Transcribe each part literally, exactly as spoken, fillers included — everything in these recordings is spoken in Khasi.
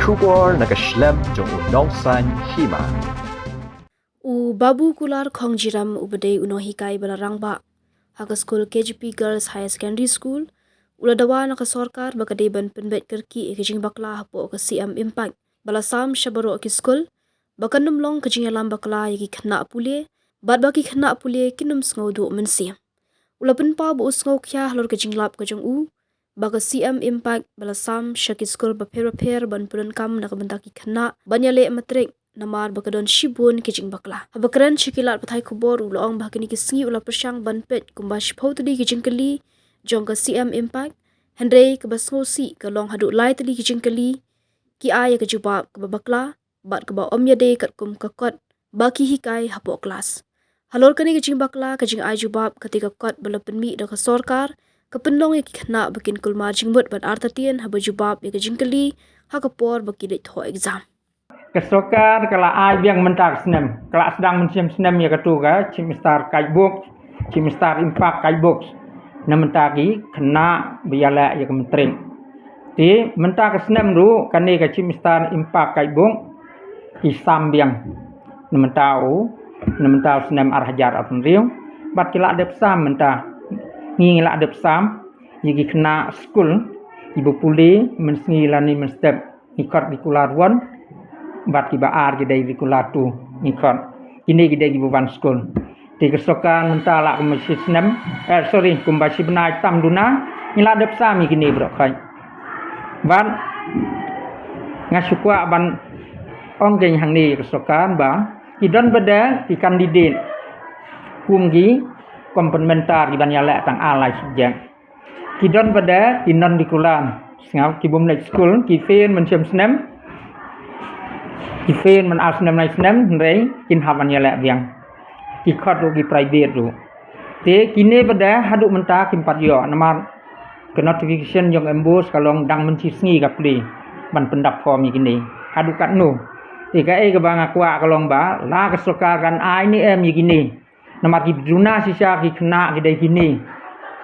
Khubor na ka shlem jong u Nongsaiñ Hima. U Babu Kular Khongjiram, uba dei u nonghikai ba la rangbah ha ka skul K G P Girls Higher Secondary School, u la dawa na ka sorkar ba ka dei ban pynbeit kyrkieh ïa ka jingbakla hapoh ka C M Impact ba la sam sha baroh ki skul, ba kan ym long ka jingïalam bakla ïa ki khynnah pule, bad ba ki khynnah pule kin ym sngew duh mynsiem. U la pynpaw ba u sngewkhia halor ka jinglap ka jong u ba ka C M Impact ba la sam sha ki skul bapher bapher ban pyndonkam na ka bynta ki khynnah ban ïaleh matrik, namar ba ka don shibun ki jingbakla. Haba kren sha ki lad pathai khubor, u la ong ba ha kine ki sngi u la pyrshang ban peit kumba shiphew tylli ki jingkylli jong ka C M Impact, hynrei kaba sngewsih ka long haduh lai tylli ki jingkylli ki ai ïa ka jubab kaba bakla bad kaba ym ïadei katkum ka kot ba ki hikai hapoh klas. Halor kane ka jingbakla, ka jingai jubab kata ka kot ba la pynmih da ka sorkar ka pynlong ïa ki khynnah ba kin kulmar jingmut ban artatien haba jubab ïa ka jingkylli ha ka por ba ki leit thoh exam. Ka sorkar ka la ai biang mynta ka snem, ka la sdang mynsiem snem ïa katu ka Chief Minister Guidebook, Chief Minister Impact Guidebook, na mynta ki khynnah ba ïaleh ïa ka matrik. Te mynta ka snem ruh kane ka Chief Minister Impact Guidebook ki sam biang na mynta u, na mynta u snem ar hajar arphew hynriew. Bad ki la dep sam mynta, ngi ngi la dep sam ïa ki khynnah skul kiba pule mynsngi lane mynstep. Ngi khot regular one, bad kiba ar ki dei regular two, ngi khot. Kine ki dei kiba wan skul. Te ka sorkar mynta la kumba shi snem, eh, sorry, kumba shi bnai tam duna, ngi la dep sam ïa kine baroh khoit. Bad nga shu kwah ban ong kein hangne ïa ka sorkar ba ki don bad ki candidate kum ki complementary kiban ïaleh tang ar lai subject. Ki don pat de ki non regular. Sngap ki bym leit skul, ki fail mynshem snem. Ki fail man ar snem lai snem, hynrei kin hap ban ïaleh biang. Ki khot ruh ki private ruh. Te kine pat de haduh mynta kim pat ïoh namar ka notification jong MBOSE ka long dang mynshisngi ka plie ban pyndap form ïa kine. Haduh katno. Te kaei kaba nga kwah ka long ba la ka sorkar kan ai ne em ïa kine. Namar ki duna shisha ki khynnah ki dei kine.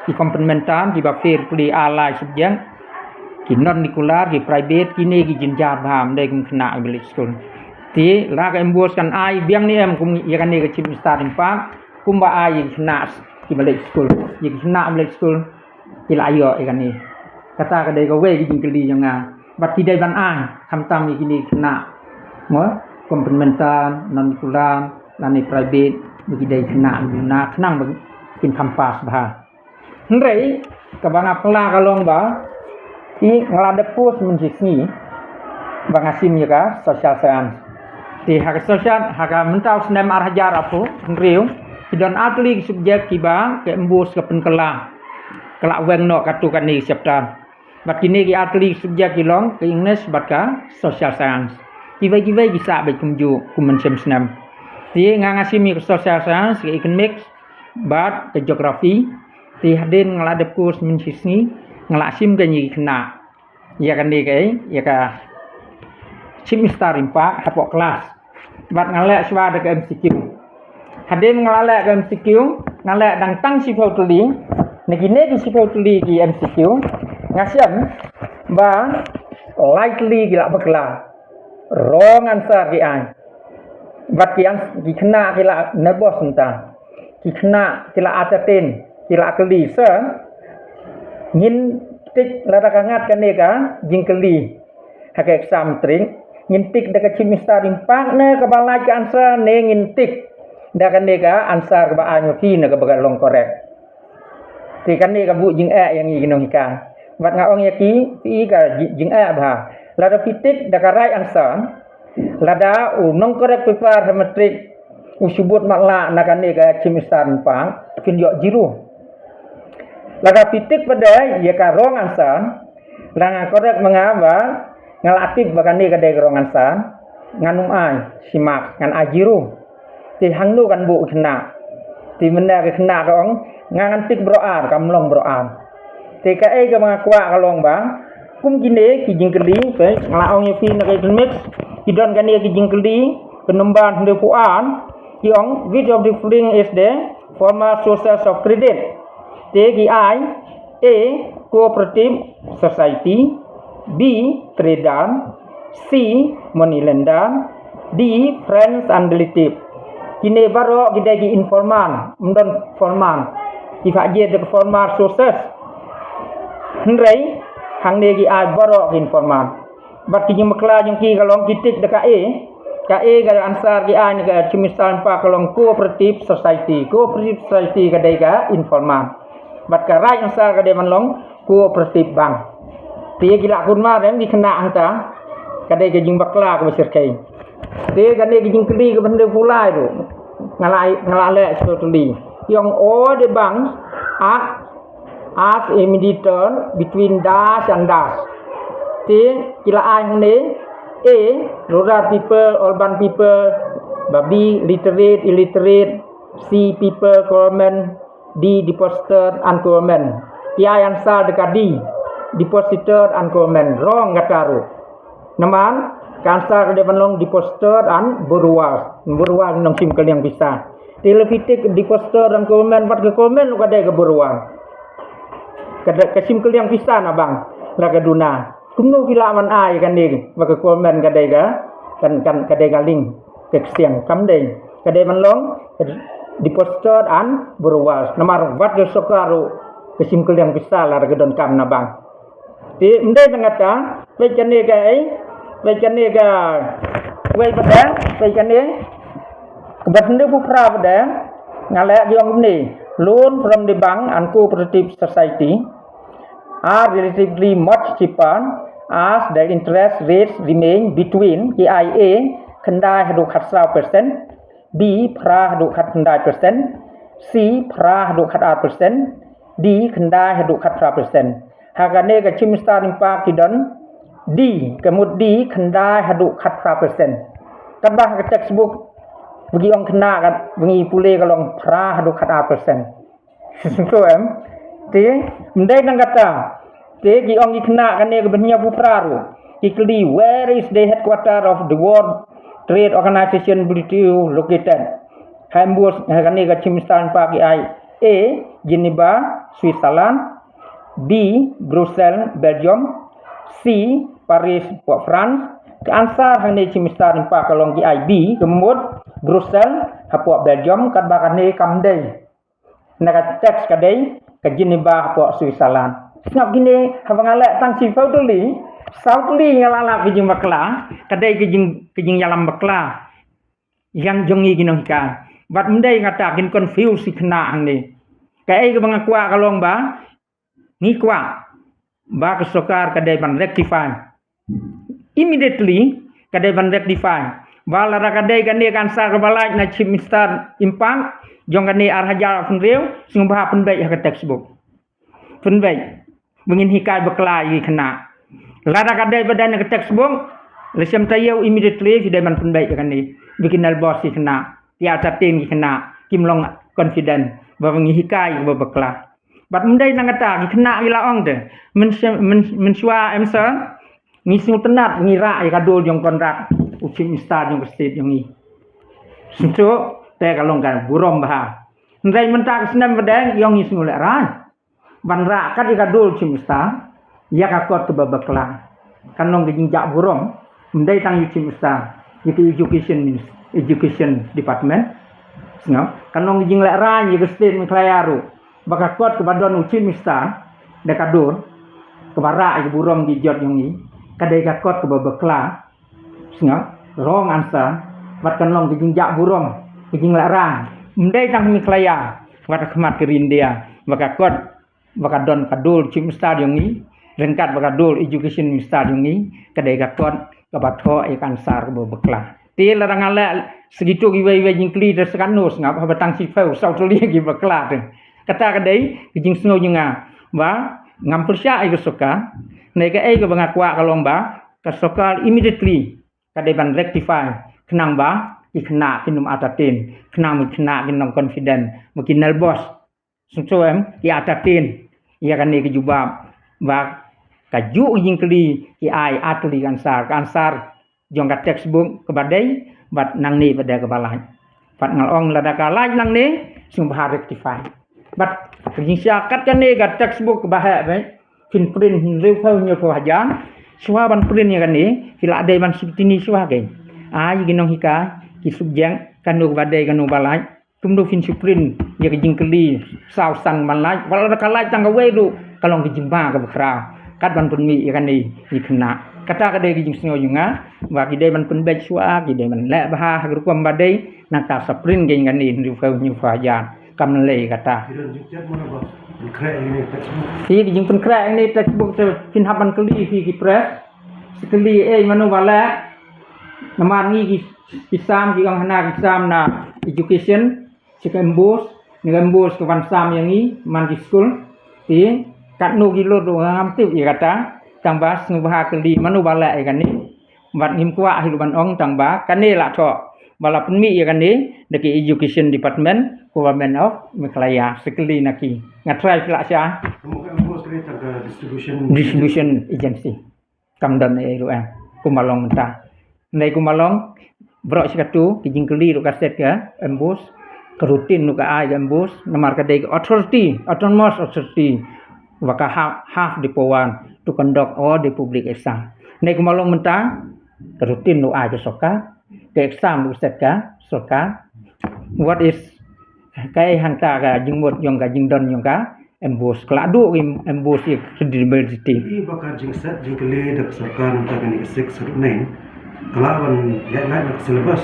Ki complementary kiba fail plie ar lai subject. Ki non regular, ki private, kine ki jynjar bha, ym dei kum khynnah kiba leit skul. Te la ka MBOSE kan ai biang ne em kum ïa kane ka Chief Minister Impact, kumba ai ïa ki khynnah kiba leit skul. Ïa ki khynnah ba leit skul ki la ïoh ïa kane. Kata ka dei kawei ka jingkylli jong nga. Bad ki dei ban ai, khamtam ïa kine ki khynnah. Mo, complementary, non regular, lane private, ba ki dei khynnah, khynnah, khnang ba kin kham pass bha. Hynrei kaba nga phylla ka long ba, i nga la dep post mynshisngi ba nga shim ïa ka social science. Te ha ka social, ha ka mynta u snem ar hajar arphew hynriew, ki don artylli ki subject kiba ka MBOSE ka pynkylla. Ka la weng noh katto katne ki chapter. Bad kine ki artylli ki subject ki long ka English bad ka social science. Kiwei kiwei ki sah beit kumjuh kum mynshem snem. Te nga nga shim ïa ka social science, ka economics bad ka geography. Te hadien nga la dep course mynshisngi, nga la shim ka ïa ki khynnah. Ïa kane ka, ïa ka Chief Minister Impact hapoh class. Bad nga leh shuwa da ka MCQ. Hadien nga la leh ka MCQ, nga leh dang tang shiphew tylli. Na kine ki shiphew tylli ki MCQ, nga shem ba lai tylli ki la bakla. Wrong answer ki ai. Bad ki ans-, ki khynnah ki la nervous mynta. Ki khynnah ki la artatien, ki la kylli, sir, ngin tick lada ka ngat kane ka jingkylli ha ka exam matric, ngin tick da ka Chief Minister Impact ne kaba lait ka answer, ne ngin tick da kane ka answer kaba ai ma phi ne kaba ka long correct. Te kane ka buh jingeh ïa ngi ki nonghikai. Bad nga ong ïa ki, phi ka ji-, jingeh bha. Lada phi tick da ka right answer, lada u nong correct paper ha matric u shu bud matlah na kane ka Chief Minister Impact, phin ïoh zero. Lada phi tick pat de ïa ka wrong answer, la nga correct ma nga ba nga la tick ba kane ka dei ka wrong answer, ngan ym ai shi mark, ngan ai zero. Te hangno kan buh ki khynnah? Te mynta ki khynnah ka ong, nga ngan tick baroh ar, kam long baroh ar. Te kaei kaba nga kwah ka long ba kum kine ki jingkylli, te nga la ong ïa phi na ka economics, ki don kane ki jingkylli, ka number hynriewphew ar, ki ong, which of the following is the formal sources of credit? Te ki ai, A, cooperative society, B, trader, C, money lender. D, friends and relative. Kine baroh ki dei ki informal, ym don formal. Ki pha jied da ki formal sources. Hynrei hangne ki ai baroh ki informal. Bad ki jingmyntoi jong ki ka long ki tik da ka A. Ka A ka answer ki ai na ka Chief Minister Rimpak ka long cooperative society. Cooperative society ka dei ka informal. Bad ka right answer ka dei ban long cooperative bank. Te ki la kun ma rem ki khynnah hangta. Ka dei ka jingbakla kaba shyrkhei. Te kane ka jingkylli kaba hynriew phew lai ruh. Nga la, nga la leh shuh tylli. Ki ong all the banks act as a mediator between dash and dash. Te ki la ai hangne, A, rural people, urban people, ba B, literate, illiterate, C, people, government, D, depositor and government. Ki ai answer da ka D, depositor and government. Wrong kata ruh. Namar ka answer ka dei ban long depositor and borrower. Borrower nongshim kylliang pisa. Te lada phi tik depositor and government, wat ka government ruh ka dei ka borrower. Ka dei ka shim kylliang pisa na bank, la ka duna. Kumno phi lah ban ai kane ba ka government ka dei ka, kan, kan, ka dei ka link, ka ksiang, kam dei. Ka dei ban long depositor and borrower. Namar wat ka sorkar ruh ka shim kylliang pisa lada ka donkam na bank. Te ym dei tang kata, peit kane ka, eh, peit kane ka, wei pat, peit kane, kaba hynriew phew phra pat, nga leh ki ong kumne, loan from the bank and cooperative society are relatively much cheaper as the interest rates remain between, ki ai, A, khyndai haduh khatsaw percent, B, phra haduh khatkhyndai percent, C, phra haduh khatar percent, D, khyndai haduh khatphra percent. Ha kane ka Chief Minister Rimpak ki don D, ka mut D, khyndai haduh khatphra percent. Katba ha ka textbook ba ki ong khynnah, kat ba ngi pule ka long phra haduh khatar percent. Sngewthuh em? Te ym dei tang kata. Te ki ong ki khynnah kane kaba hynñiew phew phra ruh. Ki kylli, where is the headquarter of the World Trade Organization, W T O, located? Hamburg, ha kane ka Chief Minister Rimpak ki ai, A, Geneva, Switzerland, B, Brussels, Belgium, C, Paris, hapoh France. Ka answer hangne Chief Minister Rimpak ka long ki ai B, ka mut Brussels, hapoh Belgium, katba kane kam dei. Na ka text ka dei ka Geneva hapoh Switzerland. Sngap kine, haba nga leh tang shiphew tylli, saw tylli nga la lap ka jingbakla, ka dei ka jing, ka jingïalam bakla ïa jong ngi ki nonghikai. Bad ym dei kata, kin confuse ki khynnah hangne. Kaei kaba nga kwah ka long ba ngi kwah ba ka sorkar ka dei ban rectify immediately, ka dei ban rectify. Ba lada ka dei kane ka answer kaba lait na Chief Minister Rimpak jong kane ar hajar phew hynriew, sngewbha pynbeit ha ka textbook. Pynbeit ba ngin hikai bakla ïa ki khynnah. Lada ka dei ba dei na ka textbook, lashai taïew immediately phi dei ban pynbeit ïa kane. Ba kin nalbos ki khynnah, ki entertain ki khynnah, kim long confident ba ngi hikai ba bakla. Bad ym dei tang kata, ki khynnah ki la ong te, myn-, myn-, mynshuwa em sir, ngi sngewtynnat, ngi rah ïa ka dur jong Conrad, u Chief Minister jong ka state jong ngi. Sngewthuh, te ka long ka burom bha. Hynrei mynta ka snem ba dei, ïa ngi sngew lehraiñ ban rah kat ïa ka dur Chief Minister ïa ka kot kaba bakla. Kan long ka jingjah burom, ym dei tang ïa u Chief Minister, ïa ka education minis-, education department. Sngap, kan long ka jinglehraiñ ïa ka state Meghalaya ruh, ba ka kot kaba don u Chief Minister da ka dur kaba rah ïa ka burom ki jot jong ngi, ka dei ka kot kaba bakla. Sngap, wrong answer. Bad kan long ka jingjah burom, ka jinglehraiñ, ym dei tang ha Meghalaya, bad ha khmat ka ri India, ba ka kot ba ka don ka dur Chief Minister jong ngi, ryngkat bad ka dur Education Minister jong ngi, ka dei ka kot kaba thoh ïa ka answer kaba bakla. Te lada nga leh sa kito kiwei kiwei jingkylli te sa katno, sngap, haba tang shiphew saw tylli ki bakla te. Kata ka dei ka jingsngew jong nga ba ngam pyrshah ïa ka sorkar. Hynrei kaei kaba nga kwah ka long ba ka sorkar immediately ka dei ban rectify, khnang ba ki khynnah kin ym entertain, khnang ba ki khynnah kin long confident, ba kin nalbos. Sngewthuh em, ki entertain ïa kane ka jubab, ba kajuh ka jingkylli ki ai ar tylli ka answer, ka answer jong ka textbook kaba dei, bad nangne pat dei kaba lait. Bad nga la ong lada ka lait nangne, sngewbha rectify. Bad ka jingshisha kat kane ka textbook kaba heh beit, phin print hynriewphew hynñiewphew hajar. Shuwa ban print ïa kane, Phi la dei ban sngewthuh shuwa kein. Ai ki nonghikai, ki subject, kano ba dei kano ba lait. Kumno phin shu print ïa ka jingkylli saw san man lait. Wat la ka lait tang kawei ruh, ka long ka jingma kaba khraw. Kat ban pynmih ïa kane, ïa kane. Kata ka dei ka jingsngew jong nga, ba ki dei ban pynbeit shuwa, ki dei ban leh bha ha ka rukom ba dei, nangta sa print kein kane hynriewphew hynñiewphew hajar. Kam lei kata. Ki don jingtip mano ba pynkhreh ïa kane textbook? Ïa ka jingpynkhreh ïa kane textbook te phin hap ban kylli phi ki press. Sa kylli ei mano ba leh. Namar ngi ki, ki sam ki ong hana ki sam na education. Sa ka embos, na ka embos ka wan sam ïa ngi man ki skul. Te katno ki lut ruh ngam tip ïa kata. Tang ba sngewbha kylli mano ba leh ïa kane. Bad ngim kwah hi ruh ban ong tang ba kane la thoh ba la pynmih ïa kane da ki Education Department, Government of Meghalaya. Sa kylli na ki. Nga try phi la sha. Ka mut ka embos ka dei tang ka distribution. Distribution agency. Kam don ei ruh eh. Kumba long mynta. Nei kumba long, baroh shi katto ki jingkylli ruh ka set ka embos, ka routine ruh ka ai ka embos, namar ka dei ka authority, autonomous authority, ba ka ha-, have the power to conduct all the public exam. Nei kumba long mynta, ka routine ruh ai ka sorkar, ka exam ruh set ka sorkar. What is, kaei hangta ka jingmut jong ka, jingdon jong ka embos, ka la duh ka embos ïa ka credibility. Ïa ba ka jingset jingkylli da ka sorkar nangta kane ka Sixth Schedule, ka la wan ïaid lait na ka syllabus.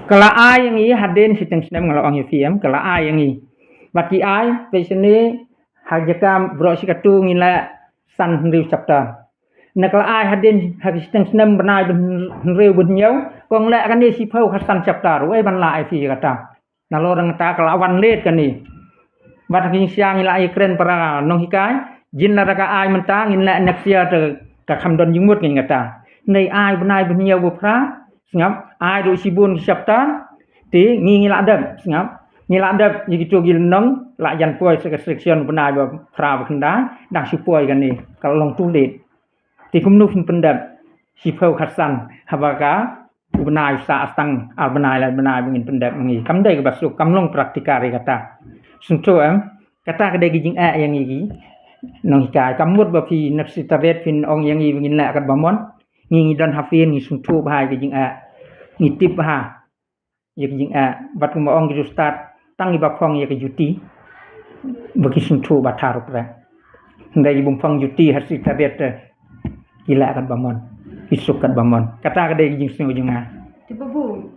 Ka la ai ïa ngi hadien shiteng snem, nga la ong ïa phi em, ka la ai ïa ngi. Bad ki ai phi shane ha jaka baroh shi katto ngin leh san hynriew chapter. Na ka la ai hadien ha ka shiteng snem bnai ba hynriew ba hynñiew, kong leh kane shiphew khatsan chapter, wei ban la ai phi kata. Nalor nangta ka la wan leit kane. Bad ha ka jingshisha ngi la ïakren para nonghikai, jin lada ka ai mynta ngin leh next year te ka kham don jingmut ngin kata. Nei ai bnai ba hynñiew ba phra, sngap, ai ruh shibun ki chapter, te ngi ngi la dep, sngap. Ngi la dep ïa kito ki lynnong, la jan poi sa ka section bnai ba phra ba khyndai, dang shu poi kane, ka la long too late. Te kumno phin pyndep shiphew khatsan haba ka u bnai u sah tang ar bnai lai bnai ba ngin pyndep ngi. Kam dei kaba suk, kam long practical ïa kata. Sngewthuh em, kata ka dei ka jingeh ïa ngi ki nonghikai. Kam mut ba phi na ka secretariat phin ong ïa ngi ba ngin leh katba mon. Ngi ngi don ha field ngi sngewthuh bha ïa ka jingeh. Ngi tip bha ïa ka jingeh, bad kumba ong ki riewstad, tang kiba phong ïa ka juti ba ki sngewthuh ba thar u prek. Hynrei ki bym phong juti ha secretariat te ki leh katba mon, ki suk katba mon. Kata ka dei ka jingsngew jong nga. Te babu,